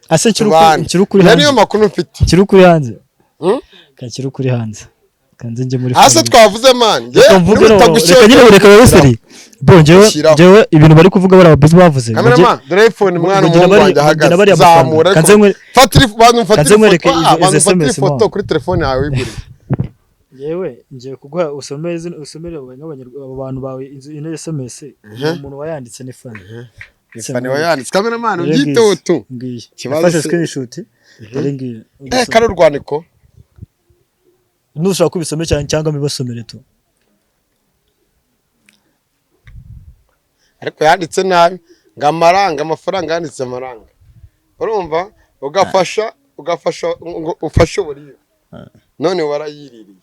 Ase Tubane. nkiri ukuri Iyo hanze. Niyo makuru mfite. Nkiri ukuri hanze. Hmm? Kakiri ukuri hanze. Kanze njye muri Hasi family. twavuze, man. Reka mvuge no, reka nyine, reka babe seri bo. Njyewe Shyiraho. Njyewe ibintu bari kuvuga, bari ababozi bavuze ngo Cameraman, dore iPhone, mwana, ngo ngira umuhungu wanjye ngo ngira ahagaze. bariya mafaranga. Zamura ariko. Kanze Fatira, bantu mfatira Kanze nkwereke ifoto, izo bantu mfatira SMS, ifoto man. kuri telefone yawe wiguriye. Yewe, ngiye kuguha usome usomere abo bantu bawe ino SMS. Umuntu wayanditse ni Fani. Fani wayanditse, cameraman, Dore ubyiteho ngiyi. tu. Ngiyi. Ikibazo Nafashe screenshot, dore ngiyi. Kari urwandiko. Nushaka kubisome cyane cyangwa mbibasomere tu. Ariko yanditse nabi, ngo amaranga, amafaranga yanditse amaranga, urumva, ugafasha ngo ufashe uburiyo, none warayiririye.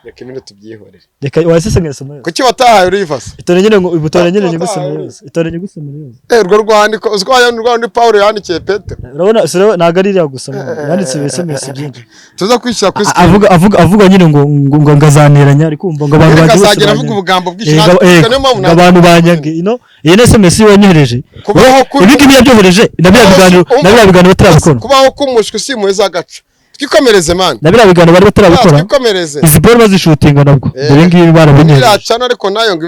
Reka ibintu tubyihorere. Reka wasese ngasoma yose. Kuki watahaye urivasa? Itore nyine ngo ubutore nyine Watahaye nyigusomere uri- yose. Itore nyigusomere yose. Urwo rwandiko uziko rwa rundi Paul yandikiye Petero. Urabona ntabwo ari iriya gusa, yanditse SMS byinshi. Tuza kwishyira kuri screen. Avuga nyine ngo ngazaniranya, ari kumva ngo abantu Reka banjye bose azagera avuga banyange. ubugambo bwinshi. Niyo Niyo mpamvu ngo abantu banyange. Ino iyi ni SMS wanyohereje. Kubaho Ibi ngibi yabyohereje na biriya biganiro, na biriya biganiro batarabikora. Kubaho k'umushwi si impuhwe z'agaca. Twikomereze, man. Na biriya biganiro bari batarabikora. Twikomereze. Izi boro bazishutinga nabwo. Dore ngibi barabinyohereje. Iracana ariko nayo ngo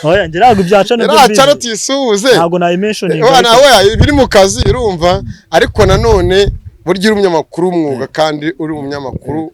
Oya, njye ntabwo ibyaca nabyo iracana mbizi. tuyisuhuze. Ntabwo nayimentioninga. Wa nawe biri mu kazi, urumva, ariko nanone burya uri umunyamakuru w'umwuga kandi uri umunyamakuru.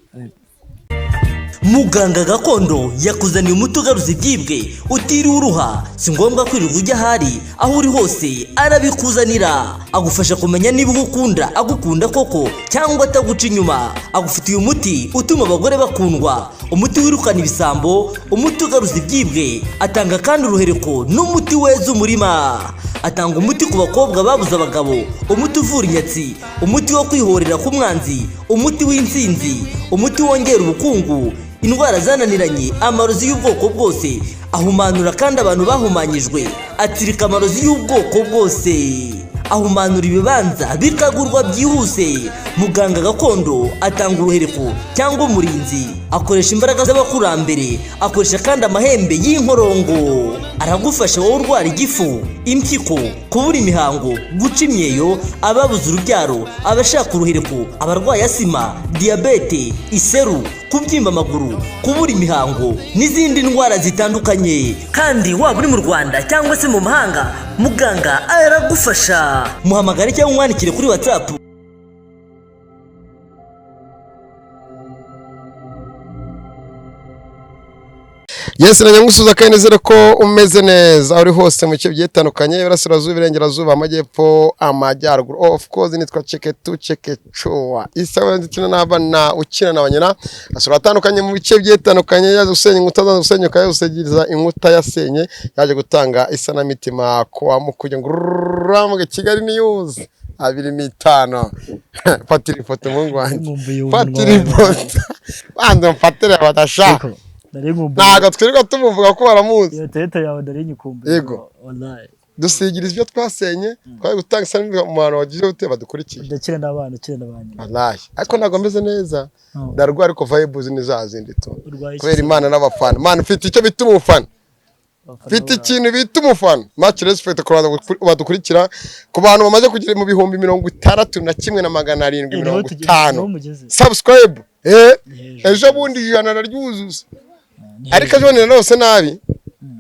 Muganga gakondo yakuzaniye umuti ugaruza ibyibwe utiriwe uruha. Si ngombwa kwirirwa ujya ahari, aho uri hose arabikuzanira. Agufasha kumenya niba ugukunda agukunda koko cyangwa ataguca inyuma. Agufitiye umuti utuma abagore bakundwa, umuti wirukana ibisambo, umuti ugaruza ibyibwe. Atanga kandi uruhereko n'umuti weza umurima. Atanga umuti ku bakobwa babuze abagabo, umuti uvura inyatsi, umuti wo kwihorera ku mwanzi, umuti w'intsinzi, umuti wongera ubukungu, indwara zananiranye, amarozi y'ubwoko bwose. Ahumanura kandi abantu bahumanyijwe, atsirika amarozi y'ubwoko bwose, ahumanura ibibanza bikagurwa byihuse. Muganga gakondo atanga uruhereko cyangwa umurinzi, akoresha imbaraga z'abakurambere, akoresha kandi amahembe y'inkorongo. Aragufasha wowe urwara igifu, impyiko, kubura imihango, guca imyeyo, ababuze urubyaro, abashaka uruhereko, abarwaye asima, diyabete, iseru, kubyimba amaguru, kubura imihango n'izindi ndwara zitandukanye. Kandi waba uri mu Rwanda cyangwa se mu mahanga, muganga aragufasha. Muhamagare cyangwa umwandikire kuri WhatsApp. Yes, na nyamusuza kandi nizere ko umeze neza aho uri hose mu bice bigiye bitandukanye, iburasirazuba, iburengerazuba, amajyepfo, amajyaruguru. Of course nitwa Cheketu Chekechua isawa, ndikina n'abana, ukina na banyina asura atandukanye mu bice bigiye bitandukanye. Yaje gusenya inkuta zaje gusenyuka, yaje gusegiriza inkuta yasenye, yaje gutanga isanamitima kwa mukujya ngo ruramuge. Kigali News 25. Fatira ifoto, umuhungu wanjye. Nkumbuye umunwa Fatira wawe. ifoto, banza mfatire badashaka. Ariko nari nkumbuye. Ntabwo twirirwa tumuvuga ko baramuzi. Iyo tete yawe nari nyikumbuye. Yego. Wallahi. Dusigiriza ibyo twasenye, twari gutanga isano mu bantu bagize gute badukurikiye. Ndakira n'abana, ukira n'abanyina. Wallahi ariko ntabwo meze neza. Oh. Ndarwaye ariko vibes ni za zindi tu. Urwaye iki? Kubera Imana n'abafana, man, ufite icyo bita umufana. Abafana Mfite bawe. ikintu bita umufana. Much respect ku bantu badukurikira, ku bantu bamaze kugera mu 61,750 Niho niho mugeze. Subscribe, Ni hejuru. ejo bundi 100 araryuzuza. Ni Ariko ejo bundi narose nabi.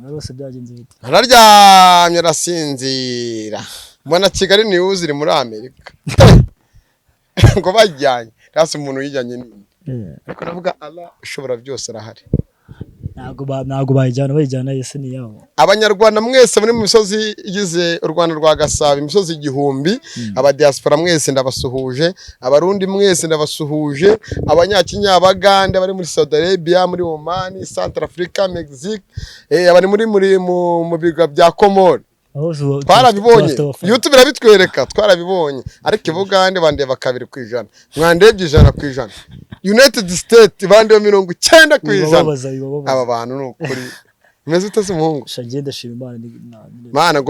Rwose byagenze bite? Araryamye arasinzira, mbona Kigali News iri muri Amerika ngo bajyanye rasi umuntu yijyanye n'indi. Ariko ndavuga Allah ushobora byose arahari. Ntabwo bayijyana, bayijyana yese ni yabo. Abanyarwanda mwese muri mu misozi igize u Rwanda rwa Gasabo, imisozi 1000, abadiaspora mwese ndabasuhuje, Abarundi mwese ndabasuhuje, Abanyakenya, Abagande bari muri Saudi Arabia, muri Oman, Central Africa, Mexique, abari muri muri mu birwa bya Komori. Aho hose Twarabibonye. tubafite abafana. YouTube irabitwereka, twarabibonye. Ariko i Bugande bandeba 2%, mwandebye 100%. United States bandeba 90%. Bibabaza, bibabaza. Aba bantu ni ukuri. Umeze ute se, umuhungu? Sha, njye ndashima Imana Mana,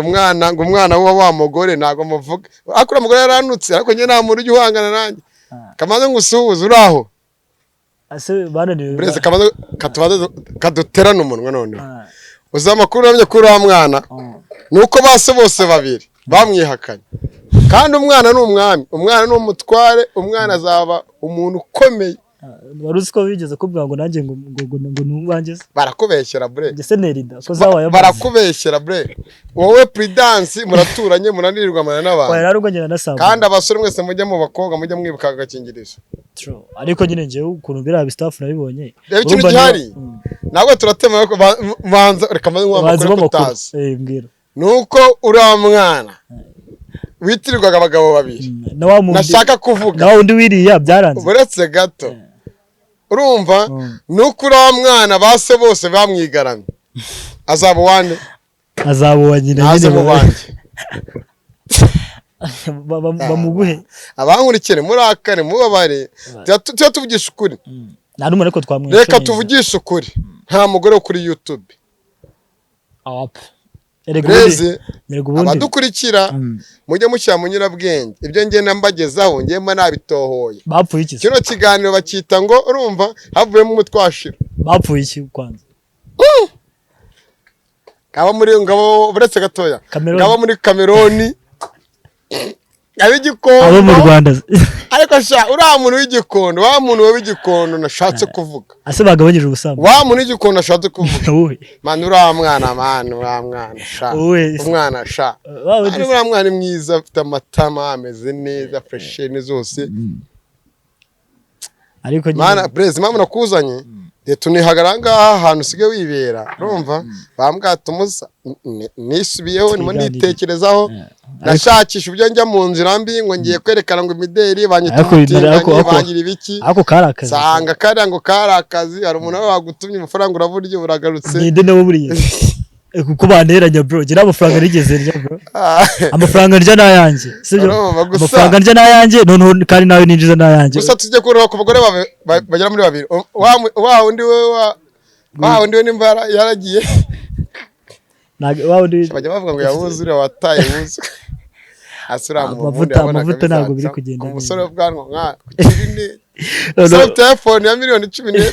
ngo umwana wa mugore ntabwo muvuga, ariko uriya mugore yaranutse, ariko njye nta muntu ujya uhangana nanjye. Kamaze ngusuhuze, uri aho? Ase bananiwe. Bureze kamaze katubaze kaduterana umunwa noneho. Ah, Uzi amakuru uramye kuri uriya mwana? Ah. Ni uko base bose babiri bamwihakanye. Kandi umwana ni umwami, umwana ni umutware, umwana azaba umuntu ukomeye. Wari uzi ko bigeze kubwira ngo nanjye ngo nubanjye se? Barakubeshyera, bre. Njye se nerida ko zawaye amazi? Barakubeshyera, bre. Wowe Prudence muraturanye, muranirirwa Oya, n'abantu. Rero ubwo njye nasamba. Kandi abasore mwese mujya mu bakobwa, mujya mwibuka agakingirizo. True. Ariko nyine njyewe ukuntu biriya bistaff nabibonye, Reba ikintu urumva gihari. Ntabwo turatema, ariko banza reka mbanze nguhe Banza amakuru amakuru. utazi. Mbwira. Ni uko uriya mwana witirirwaga abagabo babiri, Na wa wundi, nashaka kuvuga, na wa wundi wiriya byaranze. Uretse gato, urumva, ni uko uriya mwana base bose bamwigaramye, azaba uwande? Azaba uwa nyina. Ntaze Nyine mu banjye. Bamuguhe. Abankurikire murakare, mubabare, tuba tuvugisha ukuri. Nta n'umwe ariko twamwishe Reka neza. tuvugishe ukuri, nta mugore wo kuri YouTube. Awap. Erega ubundi, Bureze, erega ubundi abadukurikira, mujye mushyira mu nyurabwenge ibyo ngenda mbagezaho, ngiye mba nabitohoye. Bapfuye iki se? Kino kiganiro bacyita ngo, urumva, havuyemo umutwashira. Bapfuye iki kwanza? Ngabo muri, ngabo, uretse gatoya. Cameroon. Ngabo muri Kameroni, ab'Igikondo. Abo mu Rwanda se? Ariko sha, uriya muntu w'Igikondo, wa muntu w'Igikondo nashatse kuvuga, Ase bagabanyije ubusambanyi? wa muntu w'Igikondo nashatse kuvuga. Wowe. Man, uriya mwana, man, uriya mwana sha, Wowe. umwana sha. Wa wundi. Ari uriya mwana ni mwiza, afite amatama ameze neza, fresheni zose. Ariko nyine Mana perezida, impamvu nakuzanye, reka tunihagara ngaha ahantu usigaye wibera, urumva, bambwata umusa nisubiyeho, ndimo Twiganirire. nitekerezaho, nashakisha uburyo njya mu nzira mbi ngo ngiye kwerekana ngo imideri, banyita umutinganyi, bangira ibiki. Ako kari akazi. Nsanga kariya ngo kari akazi. Hari umuntu wawe wagutumye amafaranga, uraburyo uragarutse. Ninde nawe buriya? Kuko banteranya, bro, njye nta mafaranga nigeze ndya, bro. Amafaranga ndya ni ayanjye, sibyo? Urumva, gusa Amafaranga ndya ni ayanjye, noneho kandi nawe ninjiza ni ayanjye. Gusa tujye kureba ku bagore bagera muri babiri. Wa wundi we, wa wundi we nimba yaragiye, Ntabwo- wa wundi bajya bavuga ngo yabuze uriya wataye wuze hasi uriya muntu ubundi yabonaga Amavuta ntabwo biri bizaca. kugenda Ku neza. musore w'ubwanwa nka kiri Noneho- ufite iPhone ya miliyoni 12.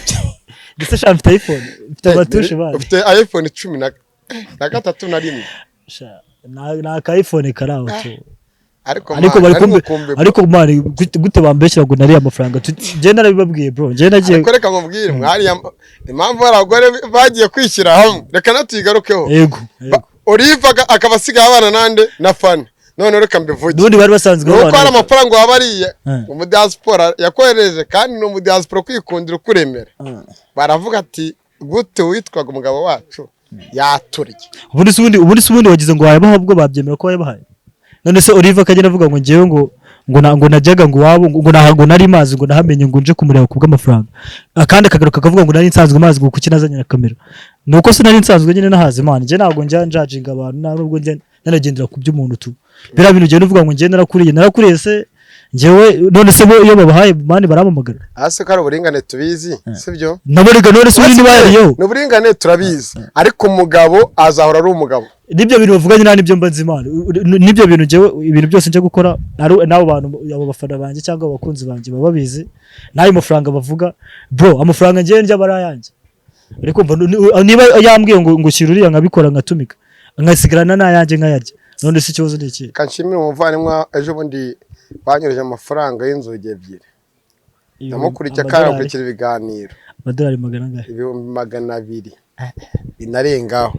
Ndetse sha, mfite iPhone, mfite amatushe bana. Ufite iPhone 13 na rimwe. Sha, nta ka iPhone kari aho tu. Ariko Ariko man, bari nari kumbe ngukumbuye, bro. Ariko man, gute bambeshyira ngo nariye amafaranga? Njye narabibabwiye, bro, njye nagiye Ariko reka nkubwire, mwariya impamvu hari abagore bagiye kwishyira hamwe, reka natuyigarukeho. Yego, yego. Olive akaba asigaye abana nande? Na Fani. None reka mbivuge. N'ubundi bari basanzwe Ni uko hari babana. amafaranga wabariye, umudiaspora yakohereje, kandi ni umudiaspora kwikundira ukuremera. Baravuga ati: "Gute witwaga umugabo wacu yaturya?" Ubundi se ubundi wagize ngo wayabaha? Ubwo babyemera ko wayabahaye. None se Olive akagenda avuga ngo ngewe ngo najyaga ngo iwabo, ngo nari mazi, ngo nahamenye, ngo nje kumureba ku bw'amafaranga, akandi akagaruka akavuga ngo nari nsanzwe mazi, ngo kuki nazanye na kamera? Nuko se nari nsanzwe nyine nahaze. Imana, njye ntabwo njya njajinga abantu, nta nubwo njya nanagendera ku by'umuntu tu. Biriya bintu ugenda uvuga ngo njye narakuriye, narakuriye se njyewe? None se bo iyo babahaye, man, barampamagara? Hasi ko ari uburingane tubizi, sibyo? Nabo rega, none se ubundi ntibayariyeho? Ni uburingane turabizi, ariko umugabo azahora ari umugabo. Nibyo bintu bavuganye, nta nibyo mba nzi, Imana. Nibyo bintu njyewe, ibintu byose njya gukora n'abo bantu, abo bafana banjye cyangwa abakunzi banjye baba babizi n'ayo mafaranga bavuga, bro. Amafaranga njyewe ndya aba ari ayanjye. Uri kumva, niba yambwiye ngo shyira uriya, nkabikora, nkatumika, nkasigarana n'ayanjye nkayarya. None se ikibazo ni iki? Reka nshimire umuvandimwe ejo bundi banyohereje amafaranga y'inzugi ebyiri. Ndamukurikiye kandi akurikira ibiganiro. Amadolari magana angahe? 200,000 binarengaho.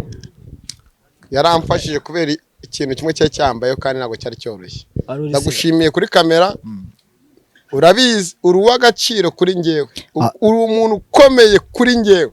Yaramfashije kubera ikintu kimwe cyari cyambayeho, kandi ntabwo cyari cyoroshye. Wari uri se- Ndagushimiye kuri kamera, urabizi, uri uw'agaciro kuri njyewe, uri umuntu ukomeye kuri njyewe,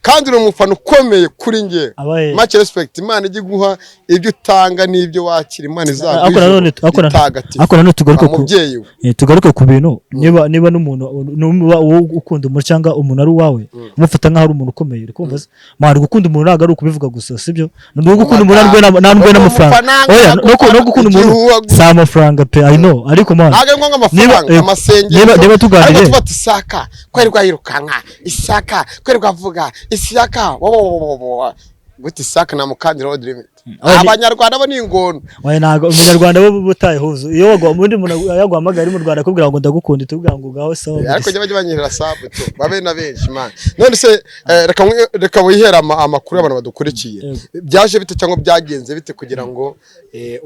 kandi uri umufana ukomeye kuri njyewe. Abaye Much respect. Imana ijya iguha ibyo utanga n'ibyo wakira, Imana izaguha Ariko nanone ijuru ritagatifu. ariko nanone tugaruke Wa ku mubyeyi we. Tugaruke ku bintu, niba n'umuntu, niba wowe ukunda umuntu cyangwa umuntu ari uwawe, umufata nk'aho ari umuntu ukomeye. Uri kumva se, man? Gukunda umuntu ntabwo ari ukubivuga gusa, sibyo? No gukunda umuntu nta nubwo n'amafaranga. Umufana Oya, no gukunda umuntu igihuha gusa. si amafaranga pe, I know, ariko man, Ntabwo ari ngombwa amafaranga, amasengesho. Niba tuganiriye- Ariko tuba ati Isaka kwerwa yirukanka, Isaka kwerwa avuga, Isaka wowowowowo gute, Isaka namukandira road limit. Abanyarwanda bo ni ingona. Oya, ntabwo umunyarwanda bo butaye huzu. Iyo wagwa undi muntu yaguhamagara ari mu Rwanda akubwira ngo ndagukunda, tubwira ngo ngaho sawa. Ariko jya bajya banyerera sabu tu babe na benshi, man. None se reka wihere amakuru y'abantu badukurikiye. Yego. Byaje bite cyangwa byagenze bite kugira ngo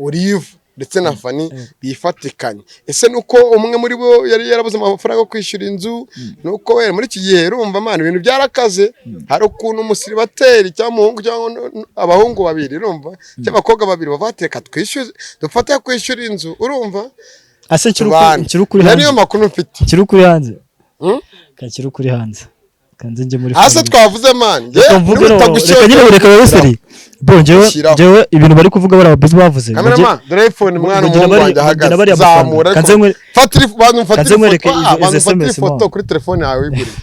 Olive ndetse na Fani bifatikanye. Ese nuko umwe muri bo yari yarabuze amafaranga yo kwishyura inzu? Nuko we muri iki gihe urumva, man, ibintu byarakaze. Hari ukuntu umusiribateri cyangwa umuhungu cyangwa abahungu babiri, urumva, cyangwa abakobwa babiri bavuga, "Twishyure, dufate kwishyura inzu," urumva. Ase Tubane. kiri ukuri Nayo hanze. Niyo makuru mfite. Kiri ukuri hanze. Hmm? Kakiri ukuri hanze, kanze njye muri Hasi family. twavuze, man. Reka mvuge no, reka nyine, reka babe seri bo. Njyewe Shyiraho. Njyewe ibintu bari kuvuga, bari ababosi bavuze ngo Kamerama, dore iPhone, mwana, ngo ngira umuhungu wanjye ngo ngira ahagaze. bariya mafaranga. Zamura, ariko fatira bantu, fatira Kanze nkwereke ifoto, izo bantu, fatira SMS, ifoto man. kuri telefone yawe wiguriye.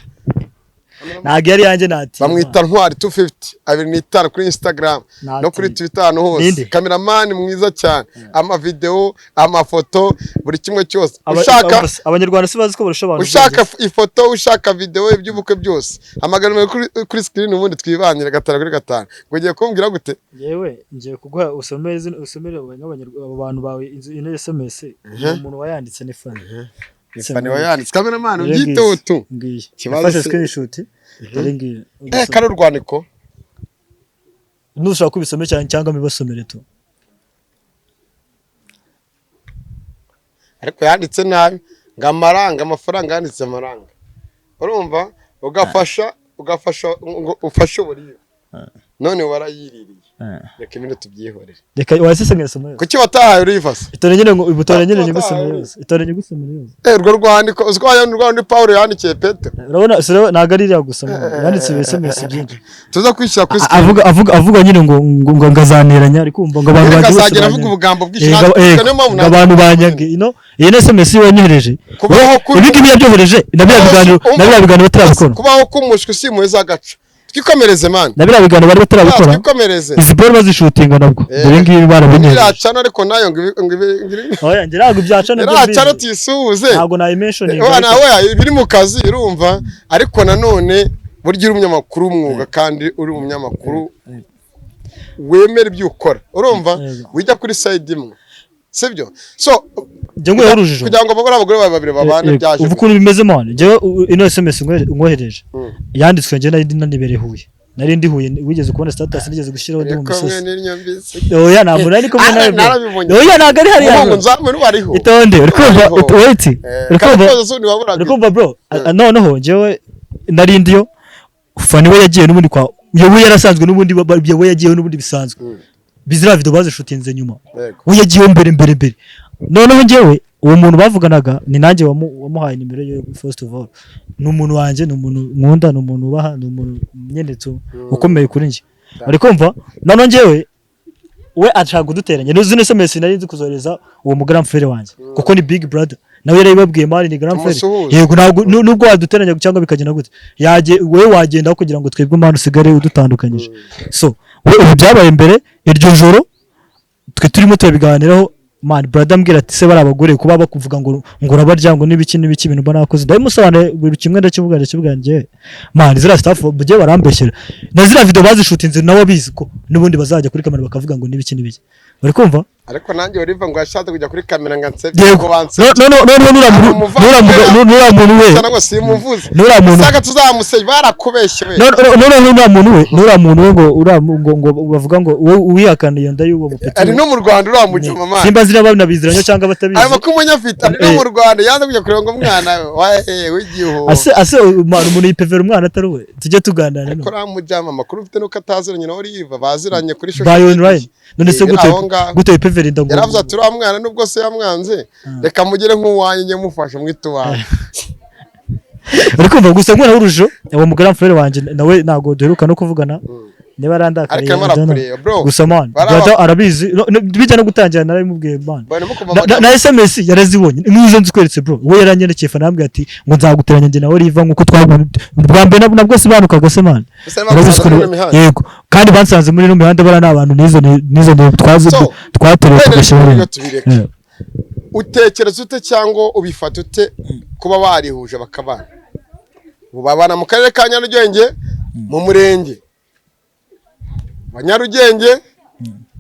Ntabwo yari yanjye, nati Bamwita Ntwari 250 25 kuri Instagram no kuri Twitter, ahantu hose. Ninde? Kameramani mwiza cyane, amavideo, amafoto, buri kimwe cyose ushaka. Abanyarwanda si bazi ko barusha abantu Ushaka ubwenge. ifoto, ushaka video, iby'ubukwe byose, hamagara nimero kuri screen, ubundi twibanire gatanu kuri gatanu. Ngo ugiye kumbwira gute? Yewe, ngiye kuguha usomere usomere abo bantu bawe ino SMS. Umuntu wayanditse ni Fani. Fani wayanditse. Kameramani, ubyiteho tu. Ngiye Ikibazo nafashe screenshot, dore ngiye. Kari urwandiko. Nushaka kubisome cyane cyangwa mbibasomere tu. Ariko yanditse nabi, ngo amaranga, amafaranga, yanditse amaranga, urumva, ugafasha ngo ufashe uburyo, none warayiririye. Reka ibintu tubyihorere. Reka wasese ngasoma yose. Kuki watahaye urivasa? Itore nyine ngo ubutore nyine Watahaye nyigusomere yose, itore nyigusomere yose. Urwo rwandiko uziko wagira ngo ni Paul yandikiye Petero. Urabona ntabwo ari iriya gusoma, yanditse SMS byinshi. Tuza kwishyira kuri screen. Avuga nyine ngo ngazaniranya, ari kumva ngo abantu Reka banjye bose azagera avuga banyange. ubugambo bwinshi. Ngo Niyo mpamvu abantu banyange. Ino iyi ni SMS wanyohereje. Kubaho kuri Ibi ngibi yabyohereje na biriya biganiro, na biriya biganiro batarabikora. Kubaho k'umushwi si impuhwe z'agaca. Twikomereze, man. Na biriya biganiro bari batarabikora. Twikomereze. Izi boro bazishutinga nabwo, dore ngibi barabinyohereje. Iracana, ariko nayo ngo Oya, njye ntabwo ibyaca nabyo iracana mbizi. tuyisuhuze. Ntabwo nayimentioninga. Oya, nawe biri mu kazi, urumva, ariko nanone burya uri umunyamakuru w'umwuga kandi uri umunyamakuru wemera ibyo ukora, urumva, wijya kuri side imwe, sibyo? So Njye nguyeho urujijo. kugira ngo abagore bawe babiri babane byaje Ubu ukuntu bimeze, man, njyewe ino SMS nkohereje yanditswe njye nari nanibereye Huye, nari ndi Huye. Wigeze kubona status nigeze gushyiraho ndi mu Uri kumwe misozi? n'iryo mbisi. Oya, ntabwo nari kumwe nawe, bro. Narabibonye. Oya, ntabwo ari hariya, Umuhungu bro. nzamwe wariho. Itonde, uri kumva? Ariho. Wait, uri Kandi kumva? kose ntiwaburaga. Uri kumva, bro? Noneho njyewe nari ndiyo, Fani we yagiye n'ubundi kwa we yarasanzwe n'ubundi, we yagiyeho n'ubundi bisanzwe. Bizira video bazishutinze nyuma. We yagiyeho mbere mbere mbere. Noneho njyewe uwo muntu bavuganaga ni nanjye wamuhaye nimero ye. First of all, ni umuntu wanjye, ni umuntu nkunda, ni umuntu ubaha, ni umuntu nyendetse ukomeye kuri njye, uri kumva? Noneho njyewe we ashaka kuduteranya n'izindi SMS nari nzi kuzohereza uwo mu grand frère wanjye, kuko ni big brother, nawe yarabibabwiye, man, ni grand frère. Tumusuhuze. Yego, ntabwo nubwo waduteranya cyangwa bikagenda gute, yaje wowe wagenda kugira ngo twebwe, man, usigare udutandukanyije. So we ubu byabaye mbere, iryo joro twe turimo turabiganiraho, man, brother ambwira ati: "Se bari abagore kuba bakuvuga ngo urabarya, ngo n'ibiki n'ibiki, ibintu mba nakoze." Ndabimusobanuriye buri kimwe, ndakivuga, ndakivuga. Njyewe, man, ziriya staff bugiye barambeshyera, na ziriya video bazishutinze nabo bizi ko n'ubundi bazajya kuri kamera bakavuga ngo n'ibiki n'ibiki, bari kumva. Ariko nanjye Oliver ngo yashatse kujya kuri kamera ngo ansebye, Yego. ngo bansebye. No, nuriya muntu we Cyangwa ngo simuvuze. Nuriya muntu Saka tuzamusebye, barakubeshye we. No, nuriya muntu we, nuriya muntu we ngo uriya ngo bavuga ngo wowe wihakana iyo nda y'uwo mupeti. Ari no mu Rwanda uriya mujama, man. Simba ziriya banabiziranye cyangwa batabizi. Ayo makuru umunyafite ari no mu Rwanda, yanze kujya kureba ngo umwana we w'igihu. Ase umuntu yipevera umwana atari we? Tujye tuganira. Ariko No uriya mujama, amakuru ufite nuko ataziranye na Oliver, baziranye kuri social by media. online. None se gute Aho ngaho. gute yipevera inda ngo Yaravuze ati: "Uriya mwana nubwo se yamwanze, reka mugere nk'uwanjye, njye mufashe mwite uwanjye." Uri kumva? Gusa nkuraho urujijo, uwo mu grand frère wanjye nawe ntabwo duheruka no kuvugana, niba arandakariye, Ariko arimo I don't know. arakureba, bro. Gusa man, brother arabizi. No, bijya no gutangira narabimubwiye, man. Barimo kuva Na SMS yarazibonye nk'izo nzikweretse, bro. We yaranyerekeye, fana arambwira ati ngo nzaguteranya njye na Oliver nk'uko twabonye bwa mbere, nabwo sibanukaga se, man. Gusa Urabizi bamusanze ukuntu muri ino mihanda. Yego, kandi bansanze muri ino mihanda, bariya ni abantu nizo twazi So, twateruye wenda tugashyira ibyo hariya. tubireke. Yeah. Utekereza ute cyangwa ubifata ute kuba barihuje bakabana, ubu babana mu karere ka Nyarugenge, mu murenge wa Nyarugenge,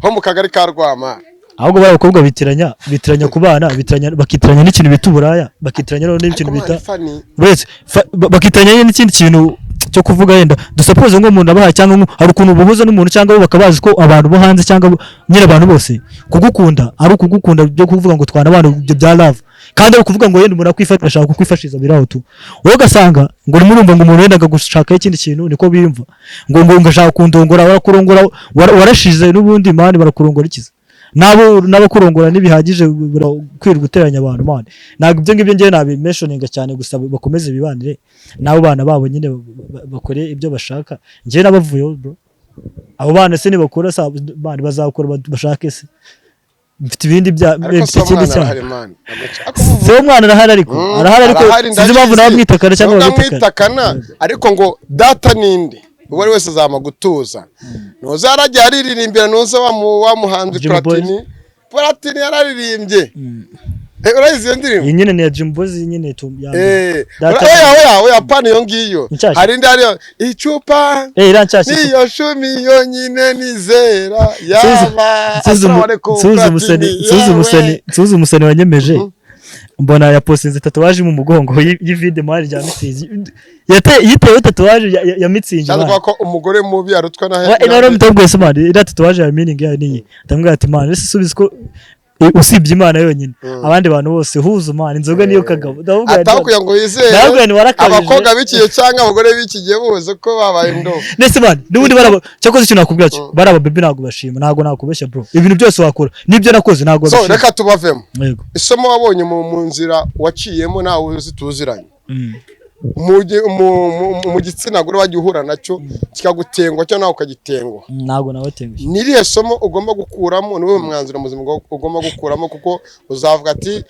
ho mu kagari ka Rwamara? Ahubwo bariya bakobwa bitiranya ku bana, bitiranya, bakitiranya n'ikintu bita uburaya, bakitiranya noneho n'ikintu Ariko bita man, Fanny, uretse bakitiranya n'ikindi kintu. cyo kuvuga yenda dusuppose ngo umuntu abahaye, cyangwa hari ukuntu buhuza n'umuntu, cyangwa bo bakaba bazi ko abantu bo hanze, cyangwa nyine abantu bose kugukunda ari ukugukunda byo kuvuga ngo twana abana, ibyo bya love, kandi ari ukuvuga ngo yenda umuntu akwifatira, ashaka kukwifashiza biraho tu. Wowe ugasanga ngo urimo urumva ngo umuntu yendaga gushakaho ikindi kintu, niko biyumva, ngo ashaka kundongora. Barakurongora, warashize n'ubundi man. Barakurongora ikiza nabo n'abakurongora ntibihagije kwirirwa uteranya abantu, man. Ntabwo ibyo ngibyo ngewe nabimentioninga cyane, gusa bakomeze bibanire n'abo bana babo nyine, bakore ibyo bashaka. Ngewe nabavuyeho, bro. Abo bana se nibakura sa bana bazakura bashake se? Mfite ibindi bya Ariko mfite se ikindi umwana cyaha. arahari, man. Se umwana arahari, ariko arahari, ariko sinzi impamvu nawe mwitakana cyangwa bamwitakana. babitakana. Ariko ngo data ninde, uwo ari wese azama gutuza, ntuza yaragiye aririmbira, ntuza wa muhanzi. Jimmy Boys. Platini yararirimbye. Urayizi iyo ndirimbo? Iyi nyine ni iya Dream Boys nyine tu ya Data. Oya, oya, oya, pana iyo ngiyo. Inshyashya. Hari indi hariyo icupa. Iriya nshyashya. Niyo shumi yonyine nizera yaba. Assalamu alaikum, Platini, yewe. Nsuhuza umusani wanyemeje, mbona yapostinze tatouage mu mugongo y'ivide man rya Mützig. Yitewe tatouage ya Mützig. Cyangwa Man. ko umugore mubi arutwa na None mutabwiye se, man, iriya tatouage ya meaning yayo niyi? Ndamubwira ati: "Man, ese subiza ko usibye Imana yonyine, abandi bantu bose huza, man, inzoga niyo kagabo." Ndamubwira Ataho kugira ngo wizere Ndamubwira nti warakabije. abakobwa b'iki gihe cyangwa abagore b'iki gihe bose ko babaye indobo. Nese man, n'ubundi baraba cyakoze ikintu nakubwira cyo, baraba baby, ntabwo bashima, ntabwo nakubeshya, bro. Ibintu byose wakora nibyo nakoze, ntabwo So babishima. reka tubavemo. Yego. Isomo wabonye mu nzira waciyemo nawe uzi tuziranye, mu gitsina gore wajya uhura nacyo kikagutengwa cyangwa nawe ukagitengwa. Ntabwo nabatengushye. Ni irihe somo ugomba gukuramo? Ni uwuhe mwanzuro muzima ugomba gukuramo? Kuko uzavuga ati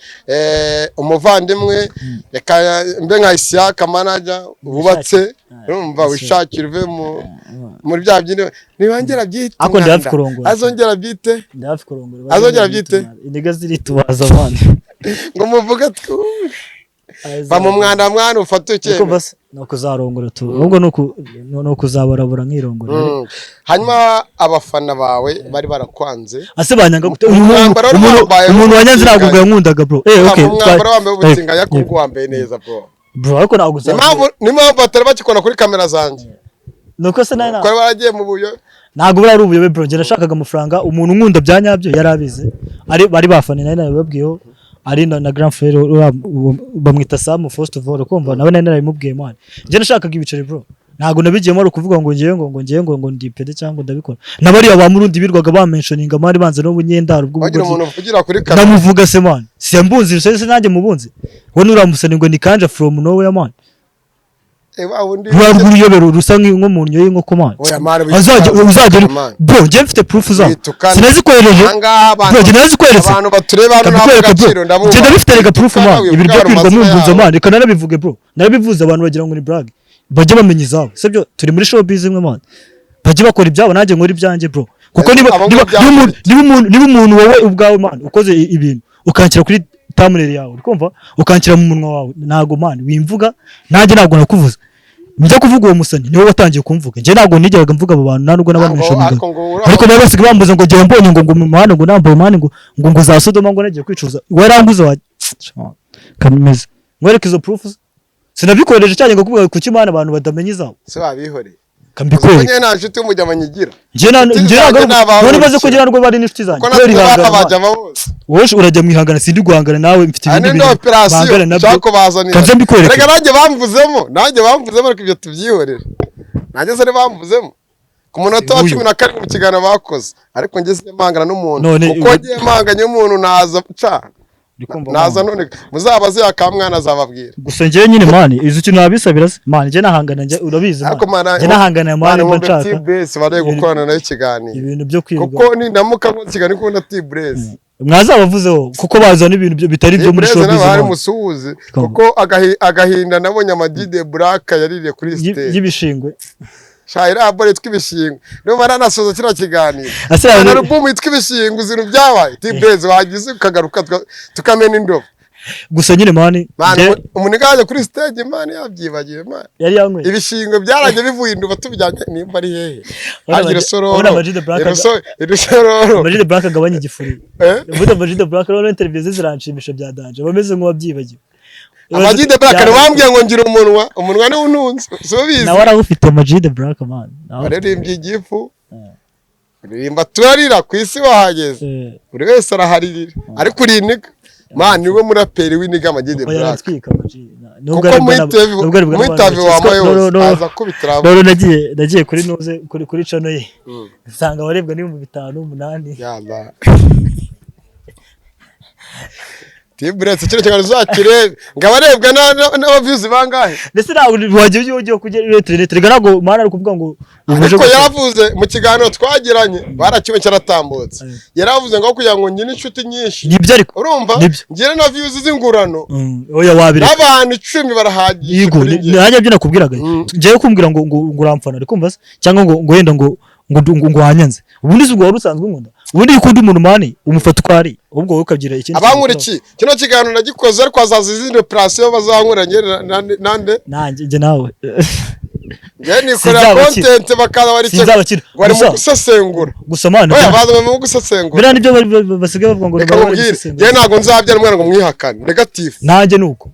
umuvandimwe, reka mbe nka Isiyaka manager wubatse, urumva, wishakira uve muri bya byindi ntibongera byite Ariko ndi hafi umwanda. kurongora. Azongera byite Ndi hafi kurongora. Azongera abyite? Iniga ziritubaza, man. Ngo muvuge va mu mwanda mwana, ufate Niko icyemezo. basi ni ukuzarongora tu, ahubwo ni ukuzabarabura nkirongora. Hanyuma abafana bawe bari barakwanze. Ase banyanga gute? Umwambaro wari wambaye Umuntu wanyanze ntabwo w'ubutinganyi. yankundaga, bro. Okay. Umwambaro wambaye w'ubutinganyi, ariko Eh, ubwo wambaye neza, bro. Bro, ariko ntabwo Niyo mpamvu batari bakikora kuri kamera zanjye. Nuko se nari Kuko bari baragiye mu buyo. Ntabwo buriya ari ubuyobe, bro. Njye nashakaga amafaranga. Umuntu unkunda bya nyabyo yari abizi, ari bari bafane, nari narabibabwiyeho, ari na grand frère uriya, bamwita Sam. First of all, kumva nawe nari narabimubwiye, man. Njye nashakaga ibiceri, bro. Ntabwo nabigiyemo ari ukuvuga ngo ngewe ngo ngewe ngo ndi pédé cyangwa ndabikora. N'abariya ba Murundi birwaga bamentioninga, man, banze n'ubunyendaro Wagira bw'ubugoryi. umuntu uvugira kuri kamera. Ndamuvuga se, man? Si yambunzi se nanjye mubunzi? We nuramusani ngo ni kanja from nowhere, man. Wa wundi. Rwa rw'uruyobero rusa nko mu ndyo y'inkoko, man. Oya, man, Azajya uzajya man. Bro, njye mfite proof zabo. Witukana. Sinazikohereje. Ahangaha abantu Bro, njye narazikweretse. abantu batureba hano ntabwo Ndabikwereka, bro. agaciro ndabubaha. Njye ndabifite rega proof, Witukana, man. Ibintu wivuga byo kwirirwa amazina mumbunza, yawe. man, reka narabivuge, bro. Narabivuze, abantu bagira ngo ni brag. Bajye bamenya izabo, sibyo? Turi muri showbiz imwe, man. Bajye bakora ibyabo, nanjye nkora ibyanjye, bro, kuko Abo niba ngabo niba umuntu wowe ubwawe, man, ukoze ibintu ukanshyira kuri thumbnail yawe, uri kumva, ukanshyira mu munwa wawe, ntago, man, wimvuga nanjye ntabwo nakuvuze. Njya kuvuga uwo musani niwe watangiye kumvuga. Njye ntabwo nigeraga mvuga abo bantu, nta nubwo nabamentioninga. Ariko ngo Ariko nabo basigaye bambuza ngo ngiye mbonye ngo mu muhanda ngo nambaye, man, ngo za Sodoma, ngo nagiye kwicuza. Waranguze wa kameze nkwereke izo proof. Sinabikoresheje cyane ngo kuvuga kuki, man, abantu badamenya izabo. Se babihoreye. Kambikwereke. Nyine nta nshuti y'umujyama nyigira. Njye nta Inshuti njye ntabwo zanjye ni abahurikira. none maze kugira ngo bari n'inshuti zanjye Kuko kubera natwe ihangana, man. babajyama bose. Wowe urajya mu ihangana, sindi guhangana nawe, mfite Aha ibindi ni bintu operation bahangana nabyo. nshaka kubazanira. Kanze mbikwereke. Reka nanjye bamvuzemo, ariko ibyo tubyihorere. Nanjye se bamvuzemo ku munota wa Uyu. 17 mu kiganiro bakoze, ariko njye sinjya n'umuntu None kuko ngiye mpanganye n'umuntu naza ca Uri kumva, naza man? none muzabaze yakamwana azababwira. Gusa njyewe nyine, man, izi ikintu nabisabira se, man, njye nahangana, njye urabizi, Ariko man, man, njye nahangana, man, mba wumve nshaka T-Blaze bari gukorana nayo ikiganiro. Ibintu byo kwirirwa Kuko nindamuka nkoze ikiganiro kubona T-Blaze. Mwazabavuzeho kuko bazana ibintu bitari ibyo muri T-Blaze showbiz, nawe hari man. musuhuze kuko agahinda nabonye Ama-G The Black yaririye kuri stage. Y'ibishingwe. Sha, iriya bore yitwa ibishingwe niba naranasoza kiriya kiganiro. Ase na album yitwa ibishingwe, ibintu byabaye, T-Blaze wagize ukagaruka tukamena indobo. Gusa nyine, man, Man, njye umuntu yaje kuri stage, man, yabyibagiwe, man. Yari yanyweye. Ibishingwe byarajye bivuye induba tubijyanye nimba ari hehe. Urabona Hagira isororo. Urabona Ama-G The Black Irusororo. Ama-G The Black agabanya igifuri. Eh? Ubundi Ama-G The Black rero interview ze ziranshimisha bya danger, bameze nk'uwabyibagiwe. Ama G The Black wambwiye ngo ngira umunwa, umunwa niwo untunze, si ubizi? Nawe arawufite, Ama G The Black, man. Waririmbye igifu, uririmba turarira ku isi, wahageze. Buri wese araharirira, ariko uri inigga, man. Niwe muraperi w'inigga, Ama G The Oya, Black. aratwika Ama G. Nubwo Kuko aribwa muri interview, nubwo aribwa muri n'abantu interview bake. wampaye No, no, yose no. aza akubitira. None nagiye kuri nuze kuri channel ye, nsanga abarebwa n'5,000, 8,000. Yalla. Tiburetse kino kiganiro uzakirebe ngo abarebwa n'abavyuzi bangahe. Ndetse ntabwo wajya ugiye kujya internet rega, ntabwo mana ari ukuvuga ngo ubuje Ariko gukora. yaravuze mu kiganiro twagiranye, barakibonye cyaratambutse, yaravuze ngo kugira ngo ngire inshuti nyinshi, Nibyo ariko. urumva, Nibyo. ngire na views z'ingurano, Oya, wabireka. n'abantu 10 barahagije Yego. kuri njye. Nanjye byo nakubwiraga. Njyewe kumbwira ngo uramfana, ari kumva se, cyangwa ngo wenda ngo wanyanze, ubundi si ubwo wari usanzwe unkunda? Ubundi iyo ukunda umuntu, man, umufata uko ari, ahubwo wowe ukagira ikindi kintu. Abankurikiye, kino kiganiro nagikoze, ariko hazaza izindi operasiyo bazankura njye nande. Nanjye, njye nawe. Njye nikorera Sinzabakira. content, bakaza bari Sinzabakira. bari mu Gusa- gusesengura. Gusa man, Oya, baza mu gusesengura. biriya nibyo basigaye bavuga ngo Reka bari nkubwire, gusesengura. njye ntabwo nzabyara umwana ngo mwihakane negative. Nanjye ni uko.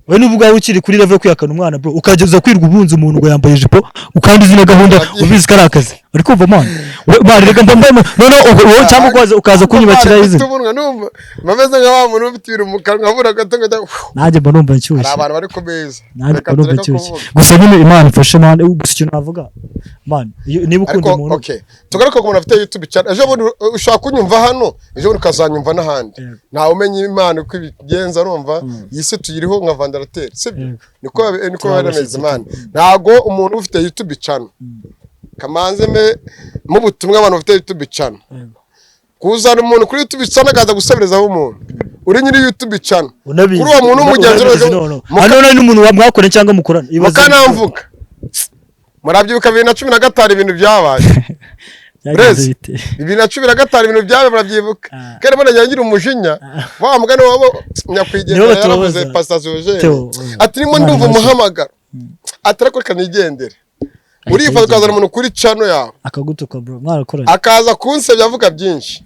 We n'ubwo ubwawe ukiri kuri level yo kwihakana umwana, bro, ukageza kwirwa ubunza umuntu ngo yambaye ijipo, ukandi uzi na gahunda, ubizi ko ari akazi, uri kumva, man? We man, reka mba mba noneho ubwo wowe cyangwa ukaza kunyubakira izina. Umunwa numva mba meze nka wa muntu ufite ibintu mu kanwa, nkabura gato ngajya. Nanjye mba numva Hari nshyushye. abantu bari ku meza. Nanjye Reka mba numva tureke nshyushye. kuvuga. Gusa nyine Imana ifashe, man. Gusa ikintu navuga, man, niba ukunda Ariko umuntu. okay, tugaruke ku muntu afite YouTube channel. Ejo bundi ushobora kunyumva hano, ejo bundi ukazanyumva n'ahandi. Yego. Ntawe umenya Imana uko ibigenza, urumva? Iyi si tuyiriho nka vandarateri, sibyo? Yego. Niko biba bimeze, Turabashyitsi. man. Ntago umuntu ufite YouTube channel, kamanze me mu butumwa, abantu bafite YouTube channel, Yego. kuzana umuntu kuri YouTube channel akaza gusabirizaho umuntu uri nyiri YouTube channel, Unabizi. kuri uwo muntu w'umugenzi. Unabizi, no. Hano none n'umuntu mwakoranye cyangwa mukorana. Mukanamvuga, murabyibuka 2015 ibintu byabaye? Byagenze Burezi. bite? 2015 ibintu byabaye murabyibuka? Ah. Kandi mbona ngira umujinya wa mugani wabo nyakwigendera Nibo yaravuze, batubabaza. Pastor Theogene, Theo, ati nimo Imana ndumva ibashe. umuhamagaro, ati ariko reka nigendere. Urifata ukazana umuntu kuri channel yawe Akagutuka, bro, mwarakoranye. akaza kunsebya avuga byinshi,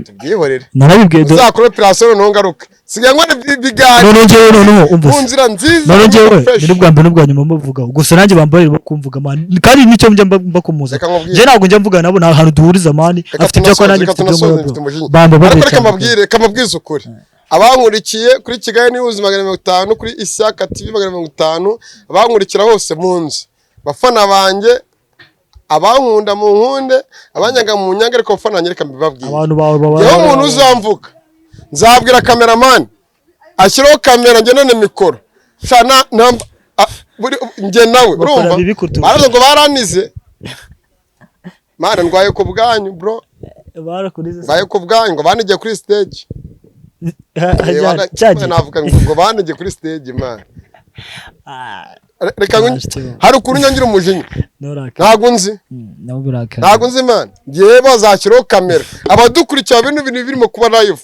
tubyihorere. Narabibwiye Uzakora operasiyo noneho ngaruke, sigaye nkora ibiganiro None njyewe noneho umva mu se. nzira nziza, None njyewe fresh. ni n'ubwa mbere n'ubwa nyuma mbavugaho. Gusa nanjye bambaye bo kumvuga, man, kandi nicyo njya mbakomoza. Reka nkubwire. Njye ntabwo njya mvugana nabo, nta hantu duhuriza, man. Reka Afite ibyo akora, tunasoze, nanjye reka mfite ibyo tunasoze, nkora, mfite bro. umujinya. Bambabarire Ariko reka cyane. mbabwire, reka mbabwize ukuri, abankurikiye kuri Kigali News 450, kuri Isaka TV 450, abankurikira hose mu nzu, bafana banjye, abankunda mu nkunde, abanyaga mu nyange, ariko abafana banjye reka mbibabwire. Abantu bawe baba Njyewe umuntu uzamvuga, nzabwira cameraman ashyiraho kamera, ngenane mikoro shana njye nawe. Bakora Urumva, bibi kuturusha. baravuze ngo baranize, man, ndwaye ku bwanyu, bro. Barakurize. Ndwaye ku bwanyu, ngo banigiye kuri stage. Cyagiye. Navuga ngo banigiye kuri stage, man. Reka hari ukuntu nyangira umujinya. Nturakare. Ntabwo nzi. Nabo birakara. Ntabwo nzi, man. Ngewe bazashyiraho kamera, abadukurikiye, bino bintu birimo kuba live,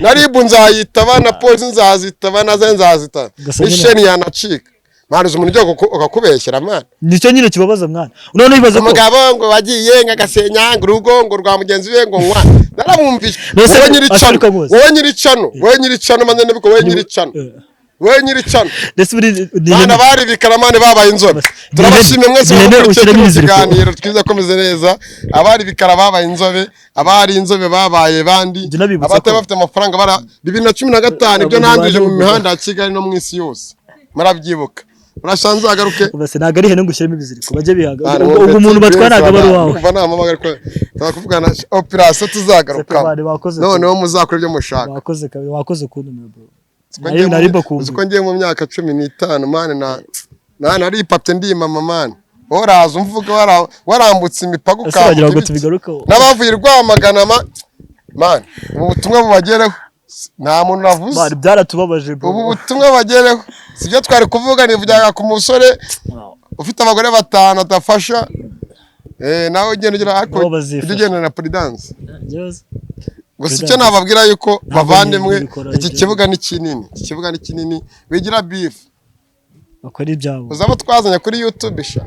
na RIB nzayitaba, na polisi nzazitaba, na ze nzazitaba. Gusa nyine- N'isheni yanacika, man. Uzi umuntu ugiye ukakubeshyera, man? Nicyo nyine kibabaza, mwana. None ibaza ko Umugabo ngo wagiye ngo agasenya ngo urugo ngo rwa mugenzi we, ngo nkwa naramwumvishe. Mbese Wowe nyiri cano, Afrika rwose. wowe nyiri cano, wowe nyiri cano, maze nabiko, wowe nyiri cano, wowe nyiri cano. Ndetse buri ni Bana ihene. bari bikaramani babaye inzobe. Ni Turabashimye mwese ihene mukurikiye ushyiramo kino ibiziriko. kiganiro twiza, komeze neza. Abari bikara babaye inzobe, abari inzobe babaye bandi, Njye nabibutsa abatari ko- bafite amafaranga bara 2015 ibyo Abantu nanduje mu baje mihanda ya Kigali no mu isi yose murabyibuka. Murashanze agaruke. Ubase ntabwo ari ihene ngo ushyiremo ibiziriko, bajye bihaga. Bana, Ubwo umuntu batwara ntabwo aba ari uwawe. Kumva namamagara ko turakuvugana operasiyo tuzagaruka. Bari bakoze. Noneho muzakora ibyo mushaka. Wakoze kabiri, wakoze kuntumira, bro. Uzi ko ngiye Nari uzi bakumbuye. ko ngiye mu myaka 15, man, na naripapye ndimama, man. Woraza umvuga warambutse imipaka Ese wagira ngo ukambuka ibiti. tubigarukeho? N'abavuye i Rwamagana, man, ubu butumwa bubagereho, nta muntu navuze. Man, byaratubabaje, bro. Ubu butumwa bubagereho, sibyo twari kuvuga, nivugaga ku musore ufite abagore batanu adafasha. Nawe ugenda ugira ariko Nabo bazifasha. ujye ugendana na prudence. Byose. Gusa icyo nababwira yuko, Ntabwo bavandimwe, nibikora iki ibyo. kibuga ni kinini, iki kibuga ni kinini, wigira beef. Bakora ibyabo. Uzaba twazanye kuri YouTube sha.